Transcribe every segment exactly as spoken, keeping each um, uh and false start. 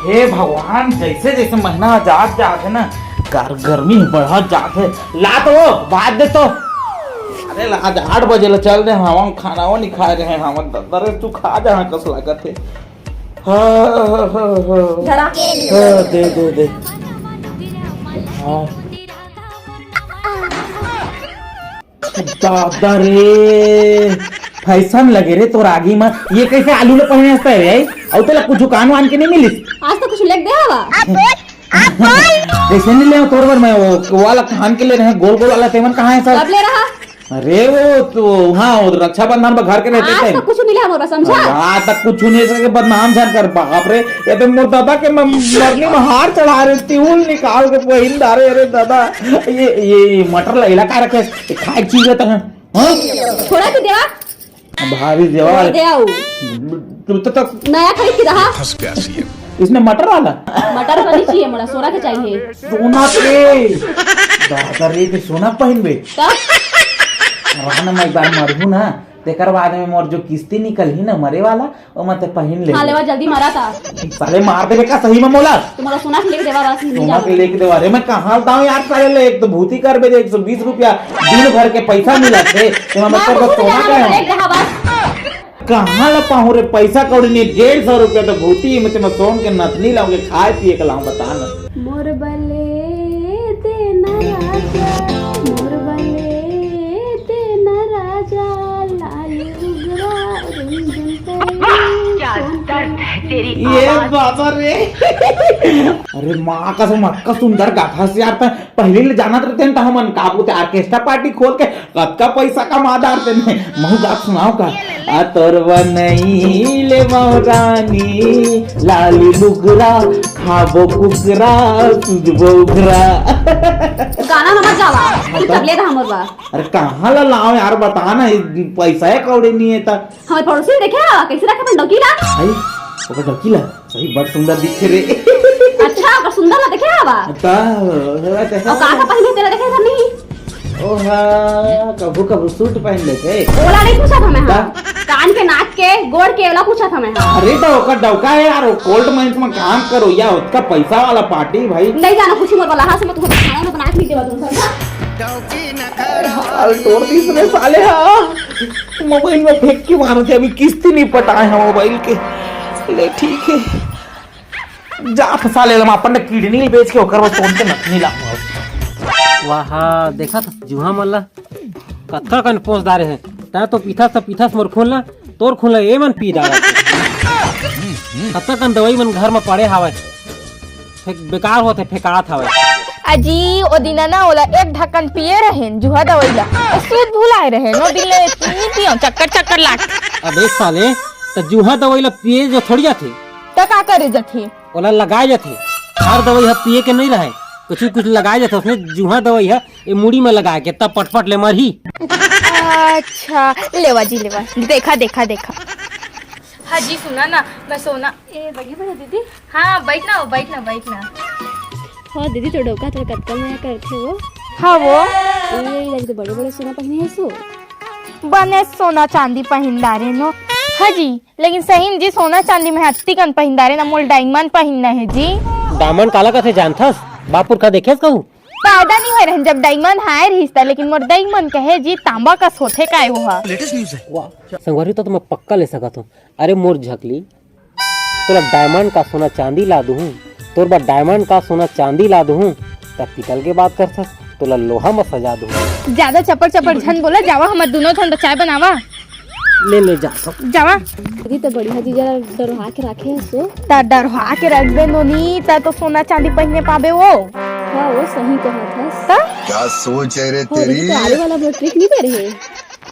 हे भगवान, जइसे जइसे महीना जात जात हे ना, गर-, गर्मी बढ़त जात हे। ला तो वो, भात दे तो। अरे ला, आज आठ बजे ले चल दे, हवा खाना वो नहीं खाए रहे, हवा दर्द रे, तू खा जा, कस लागत हे। हाँ, हाँ, हाँ, हाँ, हाँ। धरा। हाँ, दे, दे, दे। हाँ। दादा रे, फैशन लगे रे तोर आगी म। ये कैसे आलू ल पहिने हस रे? अउ तेला कुछु कान वान के नहीं मिलिस? आज तो कुछु लेके दे हवा। कैसे नहीं ले तोर बर मैं वो वाला कान के ले रहे हैं, गोल गोल वाला, तेमन कहाँ है सब? कब ले रहा? अरे वो तो हाँ, वो रक्षाबंधन में घर के रहते आज थे। तो कुछु मिला मोर बर, समझा? आज तक कुछु नहीं, सके बदनाम झन कर, बाप रे। ये तो मोर दादा के म-, मरनी में हार चढ़ा रहे, तिहुल निकाल के पहिन डारे। अरे दादा, ये, ये मटर लैला का रखे, ये खाए चीज रहता है। हाँ? थोड़ा तो देवा। भाभी देवा। थोड़ा दे आओ। तू तो तक नया खरीद के रहा। फंस गया सीएम। इसने मटर वाला? मटर का नहीं चाहिए मोला, सोना के चाहिए। सोना के? दादा रे, के सोना पहिनबे? तब? रहा ना, मैं एक बार मरहूँ ना, तेकर बाद में मोर जो किस्ती निकलही ना मरे वाला, ओमा ते पहिन ले। हाँ, लेवा जल्दी मारा ता। साले मार देबे का सही में मोला? तुम्हारा सोना के लेके देवा बस, नहीं सोना जाओ। के लेके देवा रे, मैं कहाँ बताऊँ यार साले ले, एक तो भूती कर बे, एक सौ बीस रुपया दिन भर के पैसा मिला थे, तो मैं मैं तेरे को कुछ सोना नहीं का है। लेके देवा बस। कहाँ ला पाहूँ रे, पैसा कौड़ी नहीं, डेढ़ सौ रुपया तो भूती में ते मैं सोन के नथनी लाऊंगे, खाए पिए के लाऊं, बता ना। मोर बले देना राजा, मोर बले देना राजा, लाल रुगरा रुंझुन करे। क्या दर्द है तेरी ये आवाज। बाबा रे। अरे माँ कसम, अतका सुंदर गाथा से यार, त पहली ले जानत रहते हैं त हमन का बोलते, ऑर्केस्ट्रा पार्टी खोल के कतका पैसा कमा डारते ने। महू गा सुनाओ का। आ तोर बनई ले मौरानी, लाली लुगरा, खाबो कुकरा, सुजबो उघरा। गाना में मत गावा, तू तब ले रहा मोर बा। अरे कहाँ ला लाओ यार, बता ना, ये पैसा है कौड़ी नहीं है त। हमारे पड़ोसी देखे हा, कैसे रखे अपन डौकी ला? भाई, ओकर डौकी ला, सही बड़ सुंदर दिखे रे। अच्छा, ओकर सुंदर ला देखे हा बा? त, अउ का का पहिने तेला देखे हा नहीं? ओहा, कभू कभू सूट पहिन लेथे। ओला नहीं पूछा था मैं, हाँ। का? कान के, नाक के, गोड़ के, ओला पूछा था मैं, हाँ। अरे त ओकर डौका है यार, वो कोल्ड माइंस में काम करो या ओतका पैसा वाला पार्टी भाई। नहीं जाना कुछ मोर वाला, हाँ से मैं तुमको खाना में बना के नहीं देवा तुम, समझा? हाल तोड़ दिस रे साले हा। मोबाइल में फेंक के मारत हे, अभी किस्ती नहीं पटाए हैं मोबाइल के। ले ठीक है, जा फंसा ले लमा अपन ने किडनी बेच के ओकर बाद फोन पे नथनी ला। वाह, देखत जुहा मन ला कतका कन पोस डारे हे। तैं तो पीथस त पीथस मोर खून ला, तोर खून ला ए मन पी डारत हे। कतका कन दवाई मन घर में पड़े हावय। फेक-, बेकार होथे, फेकात हवय। अजी, ओ दिन ना ओला एक ढक्कन पिए रहेन, जुहा दवाई ला। ओ सूद भुलाए रहेन, ओ दिन ले नी पियो, चक्कर चक्कर लाग। अबे साले, त जुहा दवाई ला पिए जो थोड़ी जाथे। त का करे जाथे? ओला लगाए जाथे। हर दवाई ह पिए के नहीं रहे, कुछ कुछ लगाए जाथे। उसने जुहा दवाई ह ए मुड़ी में लगाए के तब पटपट ले मरही। अच्छा, लेवा जी, लेवा। देखा, देखा, देखा। हाँ जी, सुना ना, मैं सोना, ए, बगी बजा दीदी। हाँ, बैठ ना, बैठ ना, बैठ ना। हाँ दीदी, तो डौका तोर कतका मया करथे वो। हाँ वो। ए, लग तो बड़े बड़े सोना पहिने हे सो। बने सोना चांदी पहिन डारे नो। हाँ जी, लेकिन सही में जी सोना चांदी में हत्ती कन पहिन डारे ना, मोल डायमंड पहिनना है जी। डायमंड काला कथे जानथस? बाप पुरखा देखेस कहू? पैदा नहीं होए रहन जब डायमंड हाय रहिस ता, लेकिन मोर डायमंड कहे जी तांबा कस होथे काय वो हा। लेटेस्ट न्यूज है। वाह, संगवारी तो मैं पक्का ले सकत हूँ। अरे मोर झकली, तोला डायमंड का सोना चांदी ला दूहूं, तोर बर डायमंड का सोना चांदी ला दूहूं, त पीतल के बात करथस, तोला लोहा म सजा दूहूं। ज्यादा चपर चपर झन बोला, जावा हमर दुनो झन बर चाय बनावा। ले, ले जा तो। जावा। दीदी, त बढ़िया जीजा डरहा के राखे हस तो। त डरहा के रख दे नोनी, त तो सोना चांदी पहिने पाबे वो। हाँ, वो सही कहत हस। त? क्या सोच है रे हो, दीदी, तेरी? तो आलू वाला बहुत ट्रिक नहीं करे है।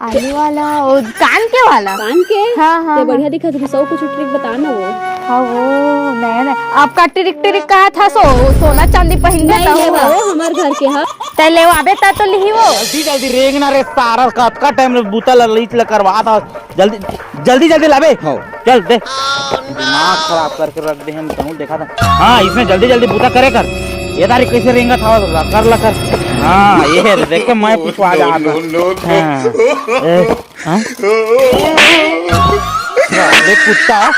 आलू वाला, वो कान के वाला? कान के? हाँ, हाँ, ये हाँ। बढ़िया दिखत है, सब कुछ ट्रिक बता ना वो। हाँ, वो नया नया। आपका ट्रिक ट्रिक कहा था सो, वो सोना चांदी पहिन नहीं, देता ये हूँ। वो हमार घर के, हाँ। तै ले आबे ता तो लिही वो। जल्दी जल्दी रेंग ना रे सारा, कतका टाइम ले बूता ल लीच ल करवा था। जल्दी, जल्दी जल्दी लाबे। हाँ। चल दे। दिमाग खराब करके रख दे हम, कहूँ देखा था। हाँ, इसमें जल्दी जल्दी बूता करे कर। ये तारी कैसे रेंगत हवा, लकर लकर। हाँ, ये है, देख के मैं पिछवा जा रहा। हाँ। ए, हाँ? अरे कुत्ता,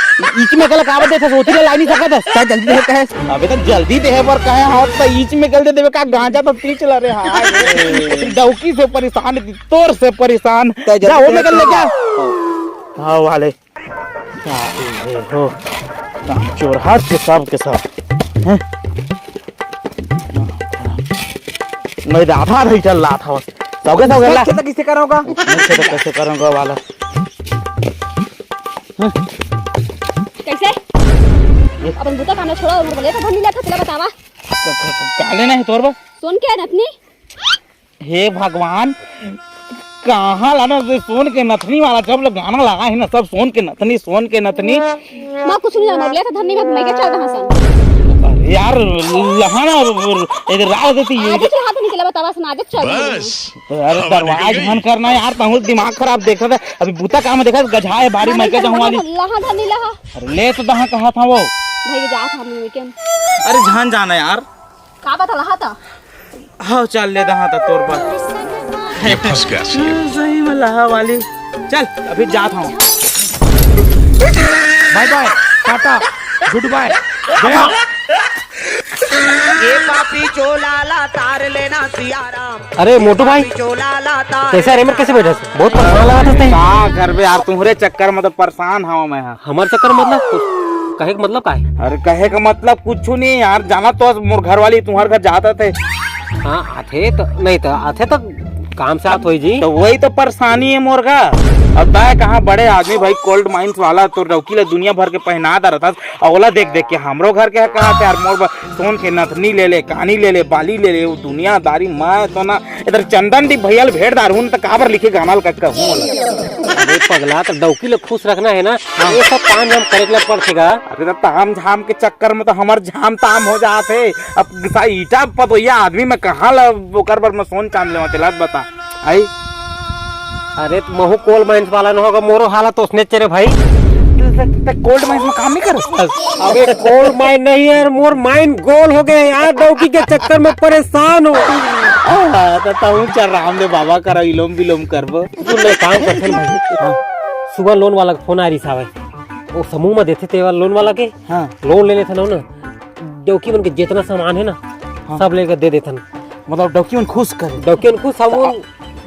ईच में गला काबर देथस? ओती ला ला नइ सकत हस? त जल्दी दे कहे। अबे त जल्दी देहे बर कहे हस, त ईच में गल दे देबे का? गांजा तो पीच ला रे। हाय, डौकी से परेशान, तोर से परेशान। त जल्दी जा, वो में दे गल ले कहे। जा। हाँ, वाले। अरे हो, काम चोर हाथ के सब के सब। हैं? मैं तो आधा आधा ही चल रहा था बस। सौगे सौगे ला। कैसे, कैसे करोगा? मैं कैसे, कैसे करूँगा वाला? कैसे? अपन बुता काम ला छोड़ा अउ बोले तो धन नइ लेथस, तेला बतावा। क-, क-, क-, का लेना हे तोर बर? सोन के नथनी। हे भगवान, कहाँ लाना से सोन के नथनी वाला? जब ले गाना लगा हे ना, सब सोन के नथनी, सोन के नथनी। मैं कुछ नइ जानव, ले तो धन नइ, मैं, मैं के चल रहा सन। अरे यार, लहा ना, एक रात देती ये। आज चल, हाथ नइ चला, बतावा सन, आज चल। बस। अरे दरवाज मन करना यार, तहूँ दिमाग खराब देखत हे। अभी बुता काम देखत, गझा हे भारी, मैं के जाऊँ वाली। लहा धन नइ लहा। अरे ले तो दहा कहा था वो। भाई जा था मैं के। अरे जान जाना यार। का बता लहा था? हाँ, चल ले दहा त तोर बर। ये फंस गया सी। सही में लहा वाली। चल, अभी जात हूँ। बाय बाय, टाटा, गुड बाय, गया। ये पापी चोला ला तार लेना सियाराम। अरे मोटू भाई, पापी चोला ला तार कैसे रे? मेर कैसे बैठे? बहुत परेशान लगा था। का करबे यार, तुम्हरे चक्कर में तो परेशान हूँ मैं। हमर चक्कर मतलब? कहे के मतलब का हे? अरे कहे के मतलब कुछ नहीं यार, जाना तो मोर घर वाली तुम्हारे घर जात थे। हाँ, आथे तो, नहीं तो आथे तो काम से आत होई जी। तो वही तो परेशानी हे मोर का। अब तय कहाँ बड़े आदमी भाई, कोल्ड माइंस वाला, तो डौकी ला दुनिया भर के पहना दे रहा था, अउ ओला देख देख के हमरो घर के कहा थे यार, मोर बर सोन के नथनी ले ले, कानी ले ले, बाली ले ले, वो दुनियादारी। मैं तो ना इधर चंदन दी भैया ल भेंट दार हूँ, तो काबर लिखे गाना ल कचका हूँ वाला। अरे पगला, तो डौकी ल खुश रखना हे ना, हाँ। ये सब ताम झाम करे के ल पड़थे गा। अरे तो ताम झाम के चक्कर में तो हमर झाम ताम हो जात हे। अब सा-, ईटा पतोहिया आदमी में कहाँ ला ओकर बर मैं सोन चांद लेवा, चला बता। आई। अरे, त महू कोल माइंस वाला न होगा, मोरो हालत ओसने चे रे भाई। त, त, त कोल्ड माइंस में काम नहीं करस? अबे, कोल माइन नहीं यार, मोर माइन गोल हो गए यार, डौकी के चक्कर में परेशान हो। आ, त तहूँ चल रामदेव बाबा करा इलोम बिलोम करबो। सुन ले, काम करथन भाई। हाँ। सुबह लोन वाला का फोन आ रही साहब, वो समूह में देथे तेवा लोन वाला के। हाँ। लोन ले लेथन ना, डौकी मन के जितना सामान है ना, हाँ। सब लेकर दे देथन। मतलब डौकी मन खुश करे। डौकी मन खुश, हम तो उन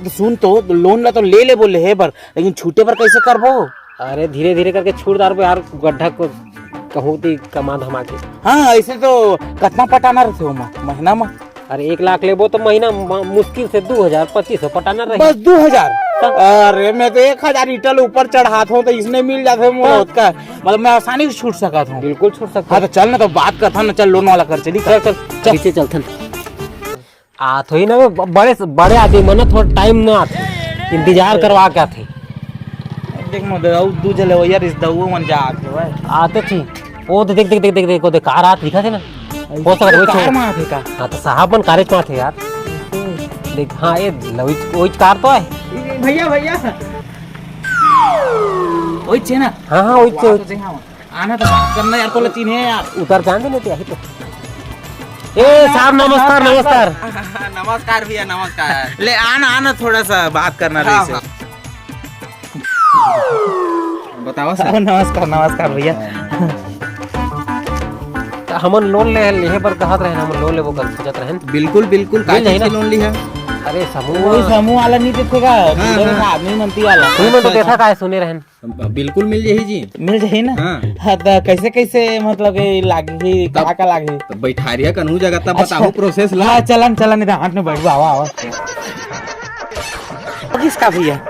तो सुन तो, लोन ला तो ले ले बोले हे बर, लेकिन छूटे बर कैसे करबो? अरे धीरे धीरे करके छूट डारबो यार, गड्ढा को कहूँ ती कमा धमा के। हाँ, ऐसे तो कितना पटाना रहथे ओमा, महीना में? अरे एक लाख लेबो तो महीना म-, मुश्किल से दू हजार, पच्चीस सौ पटाना रही। बस दू हजार? हाँ। अरे मैं तो एक हजार ईटा ल ऊपर चढ़ात हूँ तो इसने मिल जाथे मोला हाँ। ओतका, मतलब मैं आसानी से छूट सकत हूँ। बिल्कुल छूट सकत हाँ, हूँ। तो चल ना, तो बात करथन ना, चल लोन वाला कर चली। चल, चल, चल। पीछे चलथन। आ, थोड़ी ना, ब-, बड़े, बड़े आदमी मन ना थोड़ा टाइम ना आथे, इंतजार करवा के आथे। देख मोदे, अउ दू झन लेवइया रिश्तेदार मन जात हे भाई। आते थी। ओ तो देख, देख, देख, देख, देख, ओ देख, कार आत दिखत हे ना? हो सकत हे, वही कार छोड़। मा आथे का? हाँ, तो साहब मन कारेज मा आथे यार। देख, हाँ, ये लविज, वही कार तो है। भैया, भैया। वही छे ना? हाँ, हाँ, वही छे। आना तो बात करना यार, तोला चिन्हे यार। उतर जान दे नहीं तो यही तो। ए, साहब, नमस्कार, नमस्कार। नमस्कार भैया, नमस्कार। ले, आना, आना, थोड़ा सा बात करना हाँ, रहिस हे। हाँ। बतावा सर। नमस्कार, नमस्कार भैया। त हमन लोन ले, लेहे बर कहत रहेन, हमन लोन लेबो कर सोचत रहेन। बिल्कुल, बिल्कुल, मिल जाही काहे ना? लोन लिहा? अरे समूह वही समूह वाला नहीं देथे का? हाँ, डीलर हाँ। का आदमी मनती वाला। तुम तो अच्छा, देखा अच्छा। काय सुने रहेन। बिल्कुल मिल जाही जी। मिल जाही ना? हाँ। हाँ, त कैसे, कैसे मतलब ये लागही, का, का लागही? त बैठारिया कनहू जगह तब अच्छा। बताहू process ला। हाँ, चलन, चलन, इधर हाथ में बैठवा, आवा, आवा। किसका भैया?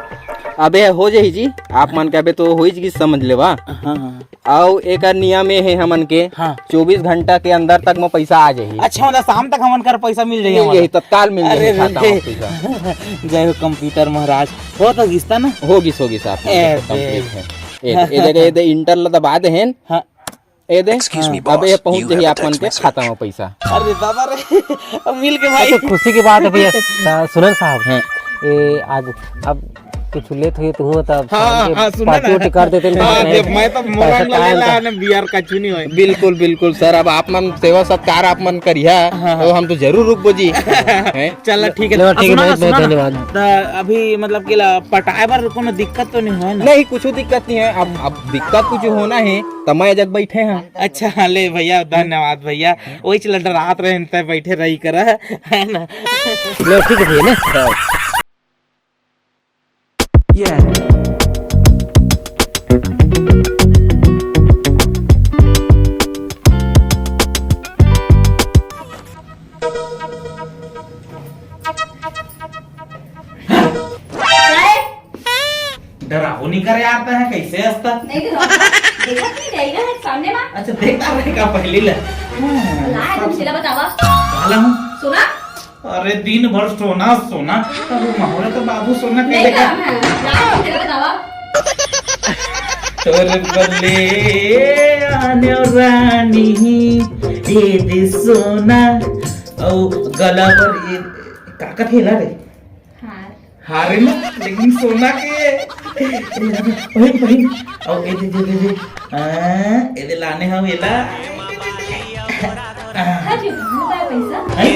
अबे हो जाही जी, आप मन के अबे तो होइच गिस समझ लेवा। हाँ, हाँ। अउ एकर नियम ये हे हमन के, हाँ। चौबीस घंटा के अंदर तक में पैसा आ जाही। अच्छा, मतलब शाम तक हमन कर पैसा मिल जाही मिल हमन जाही, ला। तत्काल मिल अरे जाही खाता रे। में पैसा। जय हो computer महाराज। हो तो गिस ता ना? हो गिस, हो गिस आप मन ए, के तो complete ए। हे। ए, ए जगह ये दे enter ला दबा दे हेन। हाँ। ए दे। Excuse me, हाँ। अब ये boss, पहुंच you जाही have a आप मन text के message। खाता में पैसा। अरे बाबा रे, अब मिल के भाई। तो खुशी की बात है भैया। अ, सुनन साहब, हाँ। ए, आज, अब कुछ लेत हुई तो हुआ तब हाँ, शाम के हाँ, सुन ना। पार्टी वार्टी कर देते हैं, हाँ, नहीं, जब मैं तो मोरंग पैसा ला लेला टाइम ना, बियर का चुनी होय। बिल्कुल, बिल्कुल सर, अब आप मन सेवा सत्कार आप मन करिहा, हाँ, हाँ। तो हम तो जरूर रुकबो जी। हैं? चल, ठीक है। ले, ठीक है, सुना ना, बहुत, बहुत सुना ना। धन्यवाद। त अभी मतलब कि ला पटाए बर कोनो दिक्कत तो नहीं होय ना? नहीं, कुछ दिक्कत नहीं है। अब, अब दिक्कत कुछ होना है तो मैं जग बैठे हैं। अच्छा, हाँ, ले भैया, धन्यवाद भैया। वही चला डरात रहे, तय बैठे रही करा, है ना? ले, ठीक है भैया, ना? डरावो नहीं करे यार, तय कैसे हंसता? नहीं डरावो। देखत नहीं जाएगा, है सामने मा। अच्छा, देखता रहेगा पहले ले। ला, तुम सीधा बतावा। काला हूँ। सोना? अरे, दिन भर सोना, सोना। अब माहौल तो बाबू सोना के नहीं देखा। काम है। ला, तुम सीधा बतावा। तोर बल्ले आने रानी, ये दे सोना, औ गला पर ये, का का थेला रे? हार। हार ना, लेकिन सोना के। ओही, ओही। अउ ए दे, दे, दे, दे। आ, ए दे लाने हव एला। हाँ जी, कहाँ पाए पैसा? हैं?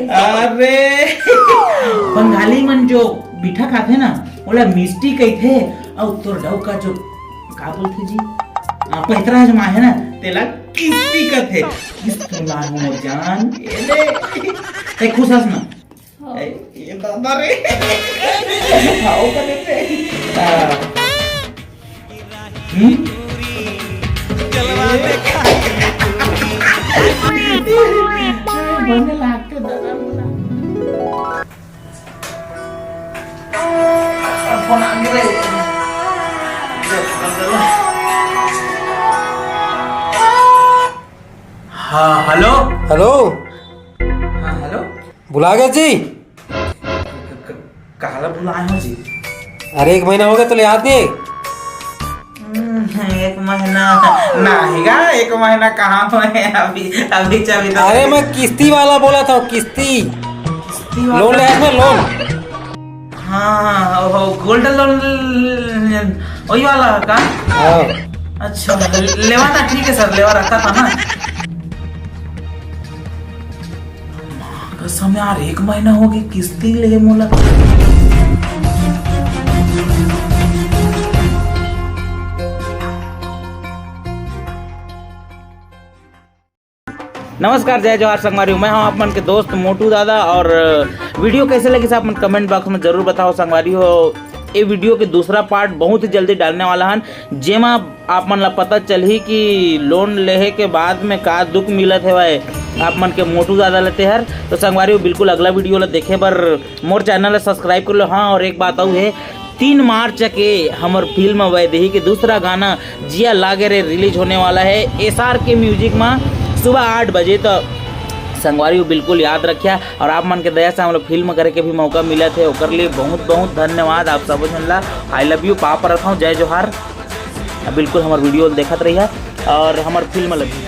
कहाँ पाए पैसा? अरे, बंगाली मन जो मीठा खाथे ना, ओला मिष्टी कहिथे, अउ तोर डौका जो, का बोलथे जी? आ, पैतरा जमा है ना, तेला किस्ती कथे। किस्त ला मोर जान, ए दे। ए, खुश हस ना? हाँ। ए, ये दादा रे। खाओ का देते। हाँ। हम्म? बने लागते दादा मोला। फोन आ गया रे। हाँ, हेलो। हेलो। हाँ, हेलो। भुला गए जी? क-, क-, काला भुलाए हो जी? अरे, एक महीना हो गया, तोला याद नहीं? हम्म, एक महीना नहीं गा, एक महीना कहाँ हुए हैं अभी, अभी चाबी तो अरे, मैं किस्ती वाला बोला था, किस्ती। किस्ती वाला? लोन ले आया था, लोन। हाँ, वो गोल्ड लोन, वही वाला का? हाँ। अच्छा, लेवा था, ठीक है सर, लेवा रखा था ना। कसम यार, एक महीना हो गया किस्ती ले मोला। नमस्कार, जय जोहार संगवारी हो, मैं हूं आप मन के दोस्त मोटू दादा। और वीडियो कैसे लगिस आप मन कमेंट बॉक्स में जरूर बताओ संगवारी हो। ये वीडियो के दूसरा पार्ट बहुत ही जल्दी डालने वाला हन, जेमा आप मन ला पता चलही कि लोन लेहे के बाद में का दुख मिलत हेवय आप मन के मोटू दादा ल तेहर। तो संगवारी हो, बिल्कुल अगला वीडियो ला देखे बर मोर चैनल ला सब्सक्राइब कर लो। हाँ, और एक बात अउ है, तीन मार्च के हमर फिल्म वैदेही के दूसरा गाना जिया लागे रे रिलीज होने वाला है एसआर के म्यूजिक में सुबह आठ बजे। तो संगवारी हो, बिल्कुल याद रखिया। और आप मन के दया से हमला फिल्म करे के भी मौका मिलत हे, ओकर लिए बहुत बहुत धन्यवाद आप सबो झन ला। I love you, पाँव परत हूँ, जय जोहार। बिल्कुल हमर वीडियो देखत रहिया और हमर फिल्म लगी।